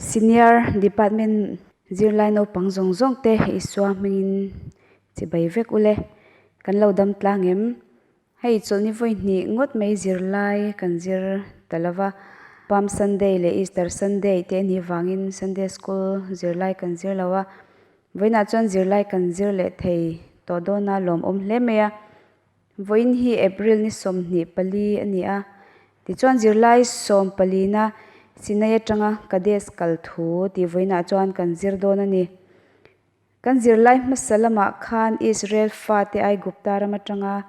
Senior Department zirlai naupang zawng zawng te Isua hmingin chibai vek ule. Kan lo dam tlang em? Hei chawlhni vawi hnih ngawt mai zirlai kan zir ta lo va, Palm Sunday leh Easter Sunday te anih vangin Sunday School zirlai kan zir lo a, vawiinah chuan zirlai kan zir leh thei tawh dawn a lawmawm hle mai a. Vawiin hi April ni 24 a ni a, tichuan zirlai sawmpalina Sinai atanga Kadesh kal thu tih vawiinah chuan kan zir dawn a ni. Kan zirlai hmasa lamah khan Israel fate Aigupta ram atanga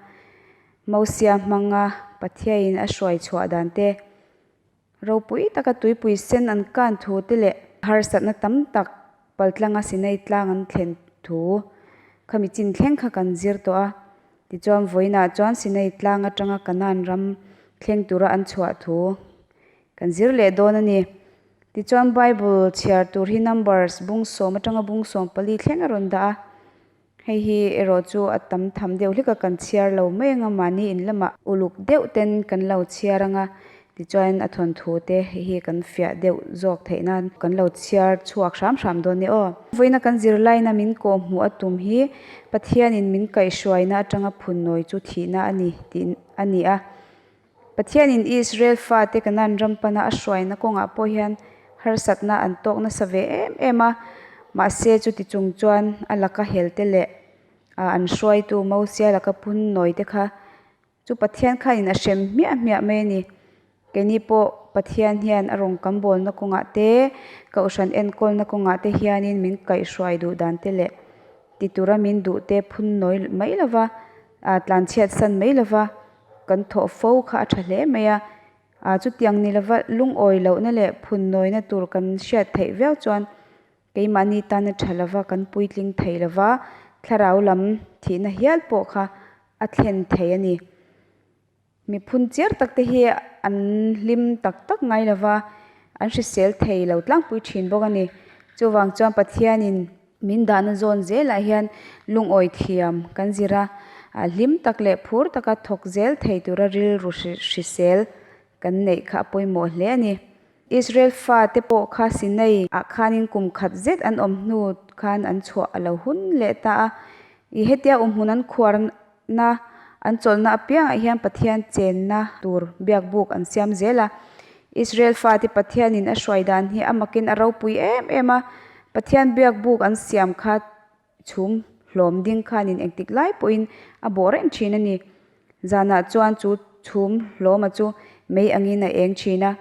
Mosia hmanga Pathiain a hruai chhuah dan te, Ropui taka tuipui sen an kan thu te leh harsatna tam tak paltlanga Sinai tlang an thlen thu khami chin thleng kha kan zir tawh a. Tichuan vawiinah chuan Sinai tlang atanga Kanaan ram thleng tura an chhuah thu kan zir leh dawn a ni. Tichuan Bible chhiar tur hi Numbers bung sawm atanga bung 14 thleng a rawn dah a. Hei hi erawh chu a tam tham deuh hlek a, kan chhiar lo mai anga mahni in lamah uluk deuh ten kan lo chhiar anga tichuan a thawnthu te hei hi kan fiah deuh zawk theih nan kan lo chhiar chhuak hram hram dawn nia aw. Vawiina kan zirlaina min kawh hmuh a tum hi Pathianin min kaihhruaina atanga phunnawi chu thihna a ni tih a ni a. Pathianin Israel fate Kanaan ram pana a hruaina kawngah pawh hian harsatna an tawk nasa ve em em a, mahse chuti chung chuan a laka helte leh an hruaitu Mosia laka phun nawi te kha chu Pathian khanin a hrem hmiah hmiah mai a ni. Keini pawh Pathian hian a rawn kam bawlna kawngah te, Kohhran enkawlna kawngah te hianin min kaihhruai duh dan te leh ti tura min duh te phun nawi mai lova, tlanchhiat san mai lova, Kan thawh fo kha a tha hle mai a, ah chutiang ni lova lungawi lohna leh phunnawina tur kan hriat theih viau chuan keimahni tana tha lova kan puitling thei lova thlarau lam thihna hial pawh kha a thlen thei a ni. Mi phun chiar tak te hi an hlim tak tak ngai lova an hrisel thei lo tlangpui thin bawk a ni. Chuvang chuan Pathianin. Min dahna zawn zelah hian lungawi thiam kan zir a, hlim tak leh phur taka thawk zel thei tura rilru hrisel kan neih kha a pawimawh hle a ni. Israel fate pawh kha Sinai ah khanin kum khat zet an awm hnu khan an chhuah a lo hun leh ta a. I hetia awmhmun an khuarna an chawlhna apiangah hian Pathian chenna tur biakbuk an siam zel a. Israel fate Pathianin a hruai dan hi a makin a ropui em em a, Pathian biakbuk an siam kha chhum hlawm ding khanin engtik lai pawhin a bawh reng thin a ni. Zanah chuan chu chhum hlawma chu mei angin a eng thin a.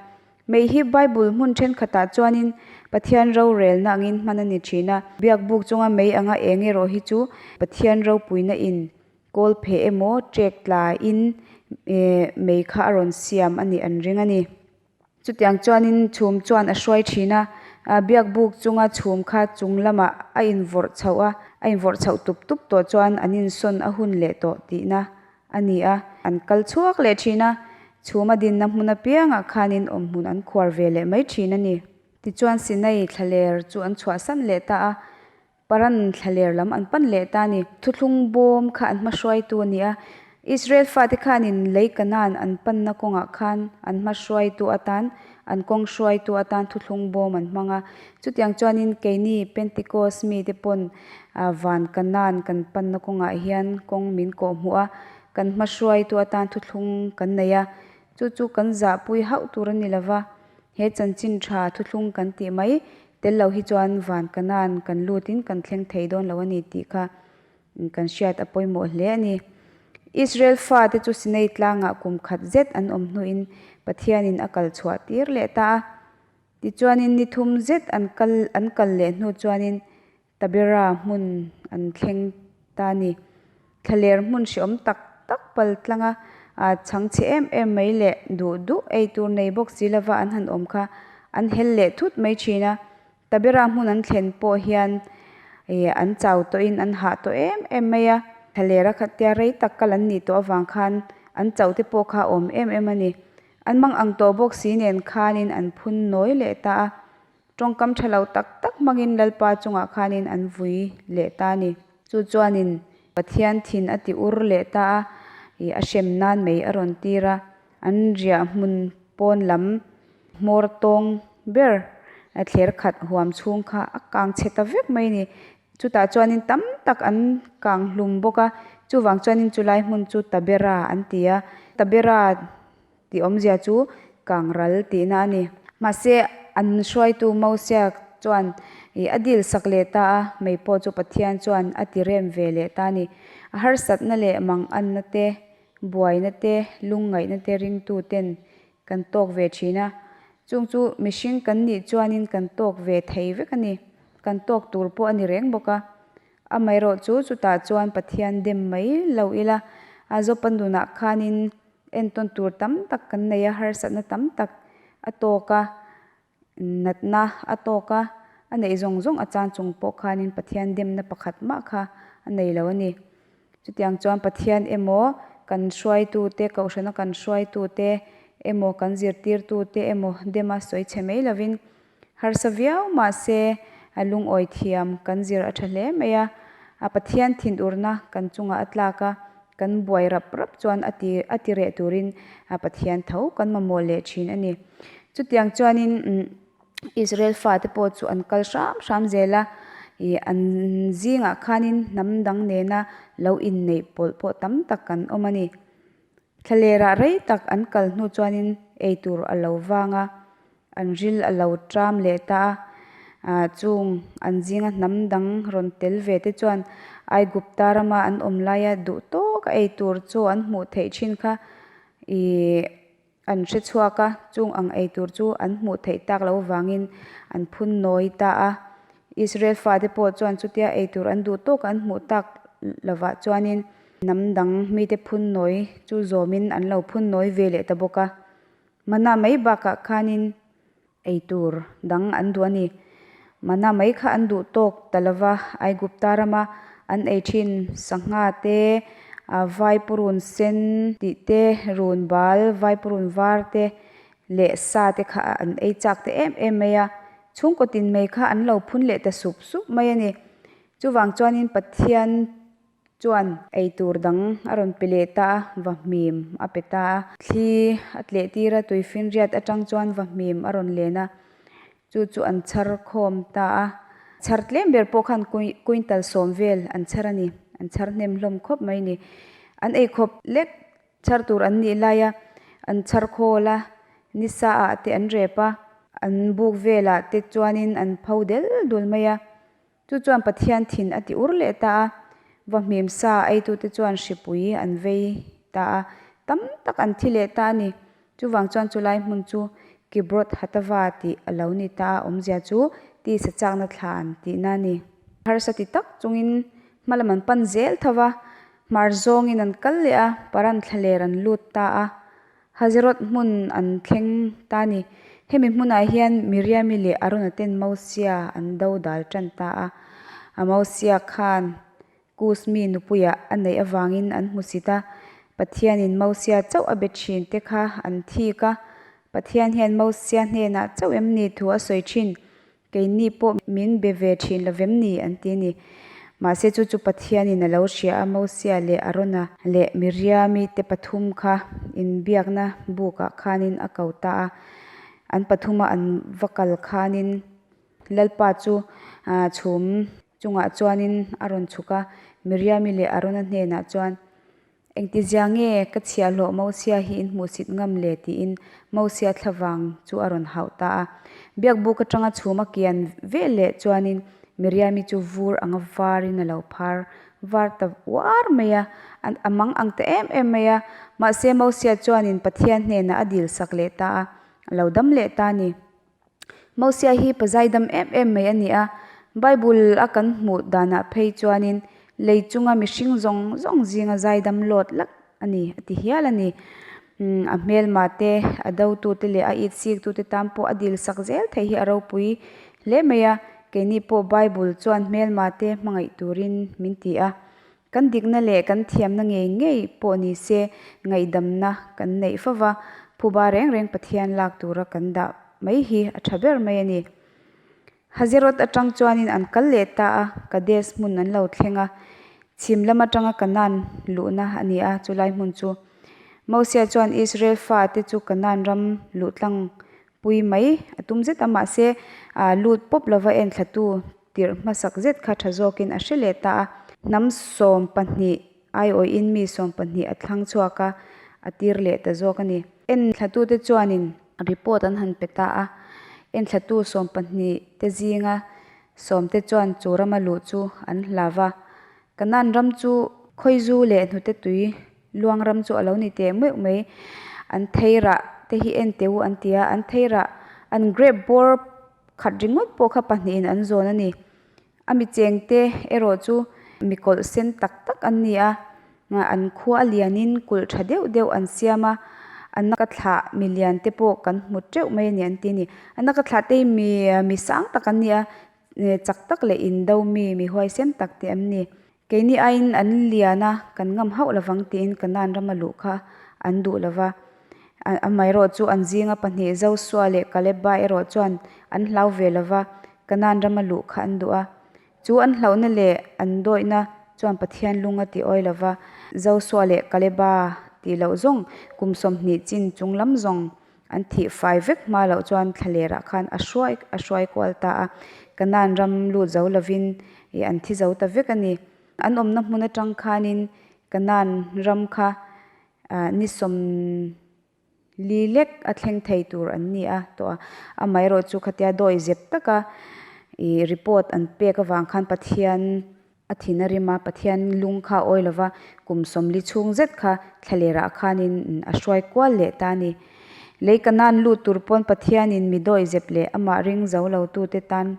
Mei hi Bible hmun thenkhatah chuanin Pathian rorelna angin hman a ni thin a. Biakbuk chunga mei anga eng erawh hi chu Pathian ropuina in Kawl pheh emaw trek tla in mei kha a rawn siam a nih an ring a ni. Chutiang chuanin chhum chuan a hruai thin a, biakbuk chunga chhum kha chung lamah a invawrh chhoh a, a invawrh chhoh tup tup tawh chuan an insawn a hun leh tawh tihna a ni a. An kal chhuak leh thin a, chhum a dinna hmun apiangah khanin awmhmun an khuar ve leh mai thin a ni. Tichuan Sinai thlaler chu an chhuahsan leh ta a, Paran thlaler lam an pan leh ta a ni. Thuthlung bawm kha an hmahruaitu a ni a. Israel fate khanin lei Kanaan an panna kawngah khan an hmahruaitu atan, an kawng hruaitu atan thuthlung bawm an hmang a. Chutiang chuanin keini Pentecost mite pawn van Kanaan kan panna kawngah hian kawng min kawhhmuh a, kan hmahruaitu atan thuthlung kan nei a. Chu chu kan zahpui hauh tur a ni lova, he chanchin tha thuthlung kan tih mai Tel lo hi chuan van Kanaan kan lutin kan thleng thei dawn lo a ni tih kha kan hriat a pawimawh hle a ni. Israel fate chu Sinai tlangah kum khat zet an awm hnuin Pathianin a kal chhuah tir leh ta a. Tichuanin ni thum zet an kal an kal leh hnu chuanin Tabera hmun an thleng ta a ni. Thlaler hmun hreawm tak tak pal tlanga chhangchhe em em mai leh duh duh ei tur nei bawk si lova an han awm kha an hel leh thut mai thin a. Tabera hmun an thlen pawh hian an chau tawhin an hah tawh em em mai a. Thlaler a khatia rei tak kal an nih tawh avang khan an chauh te pawh kha a awm em em a ni. An mang ang tawh bawk si nen khanin an phun nawi leh ta a. Tawngkam tha lo tak tak hmangin Lalpa chungah khanin an vui leh ta a ni. Chu chuanin Pathian thin a ti ur leh ta a, ih a hrem nan mei a rawn tir a, an riah hmun pawn lam hmawr tawng ber thler khat huam chhung kha a kang chhe ta vek mai a ni. Chutah chuanin tam tak an kang hlum bawk a, chuvang chuanin chulai hmun chu Tabera an ti a, Tabera tih awmzia chu kang ral tihna a ni. Mahse an hruaitu Mosia chuan ih a dil sak leh ta a, mei pawh chu Pathian chuan a ti rem ve leh ta a ni. A harsatna leh manganna te, buaina te, lungngaihna te ringtu ten kan tawk ve thin a, chung chu mihring kan nih chuanin kan tawk ve thei vek a ni. Kan tawk tur pawh a ni reng bawk a. Amaherawh chu chutah chuan Pathian dem mai lo ila, a Jopa nunah khanin entawn tur tam tak kan nei a, harsatna tam tak a tawk a, natna a tawk a, a neih zawng zawng a chan chung pawh khanin Pathian demna pakhat mah kha a nei lo a ni. Chutiang chuan Pathian emaw kan hruaitute, Kohhrana kan hruaitute emaw kan zirtirtute emaw dema sawi chhe mai lovin harsa viau mahse a lungawi thiam kan zir a tha hle mai a. A Pathian thinurna kan chungah a tlak a, kan buai rap rap chuan a ti a ti reh turin a Pathian tho kan mamawh leh thin a ni. Chutiang chuanin Israel fate pawh chu an kal hram hram zel a, ih an zingah khanin hnam dang nena lo inneih pawlh pawh tam tak kan awm a ni. Thlalerah rei tak an kal hnu chuanin eitur a lo vang a, an ril a lo ṭam leh ta a, ah chung an zinga hnam dang rawn tel ve te chuan Aigupta rama an awm laia duh tawka eitur chu an hmuh theih ṭhin kha ih An hre chhuak a, chung ang ei tur chu an hmuh theih tak loh vangin an phun nawi ta a. Israel fate pawh chuan chutia ei tur an duh tawk an hmuh tak lovah chuanin hnam dang mite phun nawi chu zawmin an lo phun nawi ve leh ta bawk a. Mana mai bakah khanin Ei tur dang an duh a ni. Mana mai kha an duh tawk ta lova, Aigupta rama an ei thin sangha te, vaipurun sen tih te, run bal, vaipurun var te leh sa te kha an ei chak ta em em mai a. Chhungkaw tin mai kha an lo phun leh ta sup sup mai a ni. Chuvang chuanin Pathian Chuan ei tur dang a rawn pe leh ta a, vahmim a pe ta a. Thli a tleh tir a, tuifinriat atang chuan vahmim a rawn len a, chu chu an chhar khawm ta a. Chhar tlem ber pawh khan quintal sawm vel an chhar a ni, an chhar hnem hlawm khawp mai ni. An eikhawp lek chhar tur an nih lai a, an chhar khawl a, nisa ah te an rep a, an buk velah te chuanin an pho del dul mai a. Chu chuan Pathian thin a ti ur leh ta a, vahmim sa eitute chuan hripui an vei ta a, tam tak an thi leh ta a ni. Chuvang chuan chulai hmun chu Kibroth Hatava tih a lo ni ta a, awmzia chu tisa chakna thlan tihna a ni. Harsa ti tak chungin hmalam an pan zel tho va, hmar zawngin an kal leh a, Paran thlaler an lut ta a. Hazeroth hmun an thleng ta a ni. Hemi hmunah hian Miriami leh Arona ten Mosia an do dal tan ta a. A Mosia khan Kus mi nupuiah a neih avangin an hmusit a. Pathianin Mosia chauh a be thin te kha an thik a. Pathian hian Mosia hnenah chauh em ni thu a sawi thin. Keini pawh min be ve thin lo vem ni? an ti a ni. Mahse chu chu Pathianin a lo hria a, Mosia leh Arona leh Miriami te pathum kha inbiakna bukah khanin a ko ta a. An pathuma an va kal khanin Lalpa chu chhum chungah chuanin a rawn chhuk a, Miriami leh Arona hnenah chuan, Engtizia nge ka chhiahhlawh Mosia hi in hmuhsit ngam le? tiin Mosia thlavang chu a rawn hauh ta a. Biakbuk atanga chhum a kian ve leh chuanin Miriami chu vur anga varin a lo phar var ta uar mai a, a mang ang ta em em mai a. Mahse Mosia chuanin Pathian hnenah a dil sak leh ta a, a lo dam leh ta a ni. Mosia hi pazai dam em em mai a ni a, Bible a kan hmuh danah phei chuanin lei chunga mihring zawng zawng zinga zaidam lawt lak a ni a ti hial a ni. A hmelma te, a dotute leh a it siktute tan pawh a dil sak zel theih hi a ropui hle mai a, keini pawh Bible chuan hmelma te hmangaih turin min ti a. Kan dikna leh kan thiamna ngei ngei pawh ni se ngaihdamna kan neih fo va, phuba reng reng Pathian lak tura kan dah mai hi a tha ber mai a ni. Hazeroth atang chuanin an kal leh ta a, Kadesh hmun an lo thleng a, chhim lam atanga Kanaan luhna a ni a, chulai hmun chu Mosia chuan Israel fate chu Kanaan ram luh tlang. pui mai a tum zet a, mahse lut pawp lova enthlatu tirh hmasak zet kha tha zawkin a hre leh ta a. Hnam 12 aiawhin mi 12 a thlang chhuak a, a tir leh ta zawk a ni. Enthlatute chuanin report an han pe ta a, enthlatu 12 te zinga sawmte chuan chu rama luh chu an hlau va, Kanan ram chu khawizu leh hnute tui luang ram chu a lo ni teh meuh mai. An thei rah te hi en teh u an ti a, an thei rah an grape bawr khat ringawt pawh kha pahnihin an zawn a ni. A mi cheng te erawh chu mi kawlh sen tak tak an ni a, an khua a lianin kulh tha deuh deuh an siam a, an naka thlah mi lian te pawh kan hmu teuh mai a ni an ti a ni. An naka thlah te hi mi mi sang tak an ni a, Chak tak leh indo mi mi huaisen tak te an ni. Keini aiin an lian a, kan ngam hauh lovang tiin Kanaan rama luh kha an duh lova. Amaherawh chu an zinga pahnih Josua leh Kaleba erawh chuan an hlau ve lova, Kanaan rama luh kha an duh a. Chu an hlauhna leh an dawihna chuan Pathian lung a ti awi lova, Josua leh Kaleba tih loh zawng kum 20 chin chung lam zawng An thih fai vek hma loh chuan thlalerah khan a hruai a hruai kual ta a, Kanaan ram lut zo lovin ih an thi zo ta vek a ni. An awmna hmun atang khanin Kanaan ram kha ah ni 40 lek a thleng thei tur an ni a tawh a, amaherawh chu khatia dawi zep taka ih report an pek avang khan Pathian A thin a rim a, Pathian lung kha a awi lova, kum 40 chhung zet kha thlalerah khanin a hruai kual leh ta a ni. Lei Kanaan lut tur pawn Pathianin mi dawi zep leh amah ring zo lotute tan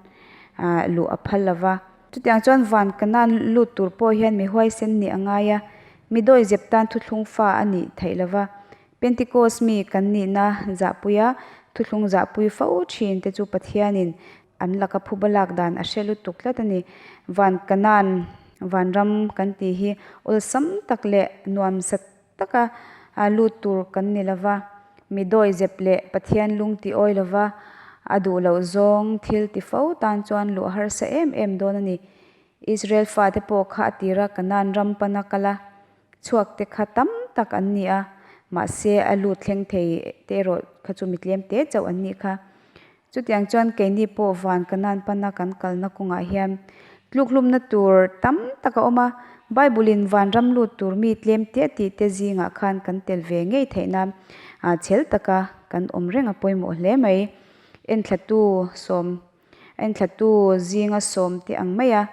luh a phal lova. Chutiang chuan van Kanaan lut tur pawh hian mi huaisen nih a ngai a, mi dawi zep tan thuthlung fa a nih theih lova. Pentecost mi kan nihna zahpuia thuthlung zahpui fo thin te chu Pathianin An laka phuba lak dan a hre lutuk tlat a ni. Van Kanaan, Vanram kan tih hi awlsam tak leh nuamsa taka lut tur kan ni lova, mi dawi zep leh Pathian lung ti awi lova a duh loh zawng thil ti fo tan chuan luh a harsa em em dawn a ni. Israel fate pawh kha a tira Kanaan ram pana kal a chhuak te kha tam tak an ni a, mahse a lut thleng thei te erawh kha chu mi tlem te chauh an nih kha. Chutiang chuan keini pawh van Kanaan pana kan kalna kawngah hian tlukhlumna tur tam tak a awm a, Bible-in vanram lut tur mi tlem te tih te zingah khan kan tel ve ngei theih nan chhel taka kan awm reng a pawimawh hle mai. Enthlatu sawm Enthlatu zinga sawm te ang mai a.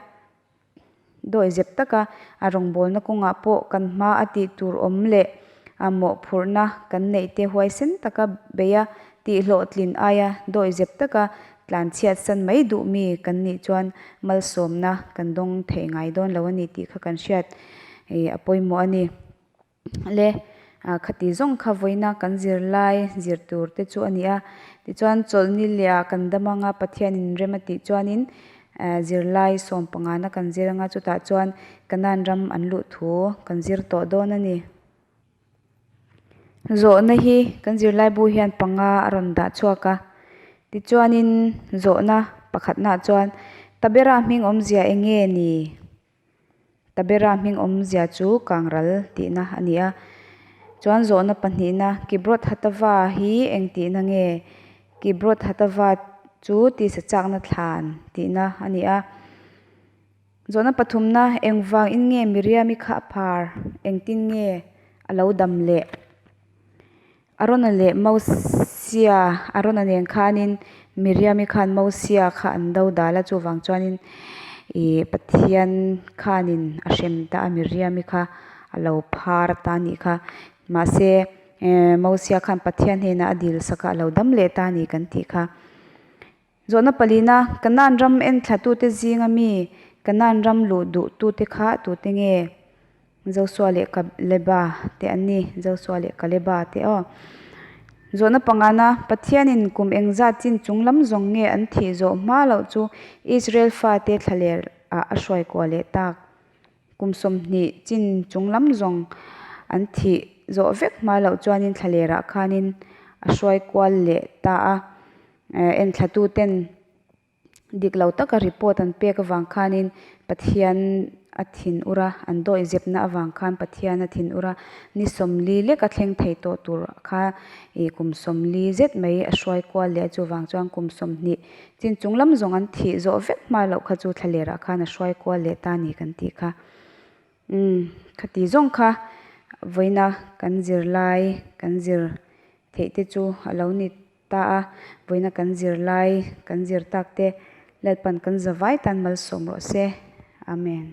Dawi zep taka a rawngbawlna kawngah pawh kan hma a tih tur awm leh a mawhphurhna kan neih te huaisen taka beih a tih hlawhtlin aia dawi zep taka tlanchhiat san mai duh mi kan nih chuan malsawmna kan dawng thei ngai dawn lo a ni tih kha kan hriat a pawimawh a ni. Le khati zawng kha vawiina kan zirlai zir tur te chu a ni a, tichuan chawlhni leh ah kan dam anga Pathianin rem a tih chuanin zirlai 15 na kan zir anga chutah chuan Kanaan ram an luh thu kan zir tawh dawn a ni. Zawhna hi kan zirlai bu hian panga a rawn dah chhuak a, tichuanin zawhna pakhatnaah chuan Tabera hming awmzia eng nge ni? Tabera hming awmzia chu Kangral tihna a ni a. Chuan zawhna pahnihna, Kibrot Hatava hi eng tihna nge? Kibrot Hatava chu tisa chakna thlan tihna a ni a. Zawhna pathumna, Engvang in nge Miriami kha a phar? Engtin nge a lo dam leh? Arona leh Mosia, Arona nen khanin Miriami khan Mosia kha an do dal a, chuvang chuanin ih Pathian khanin a hrem ta a, Miriami kha a lo phar ta a nih kha. Mahse Mosia khan Pathian hnenah a dil sak a, a lo dam leh ta a ni kan tih kha. Zawhna palina, Kanaan ram enthlatute zinga mi Kanaan ram luh duhtute kha tute nge? Josua leh Kaleba te an ni, Josua leh Kaleba te aw. Zawhna pangana, Pathianin kum engzat chin chung lam zawng nge an thih zawh hma loh chu Israel fate thlaler ah a hruai kuah leh tak? Kum 20 chin chung lam zawng an thih zawh vek hma loh chuanin thlalerah khanin a hruai kual leh ta a. Enthlatuten dik lo taka report an pek avang khanin Pathian A thin ur a, an dawihzepna avang khan Pathian a thin ur a, ni 40 lek a thleng thei tawh tur kha ih kum 40 zet mai a hruai kual leh a, chuvang chuan kum 20 chin chung lam zawng an thih zawh vek hma loh kha chu thlalerah khan a hruai kual leh ta ni kan tih kha. Umm khati zawng kha vawiina kan zirlai kan zir theih te chu a lo ni ta a, vawiina kan zirlai kan zir tak te Lalpan kan zavai tan malsawm rawh se. Amen.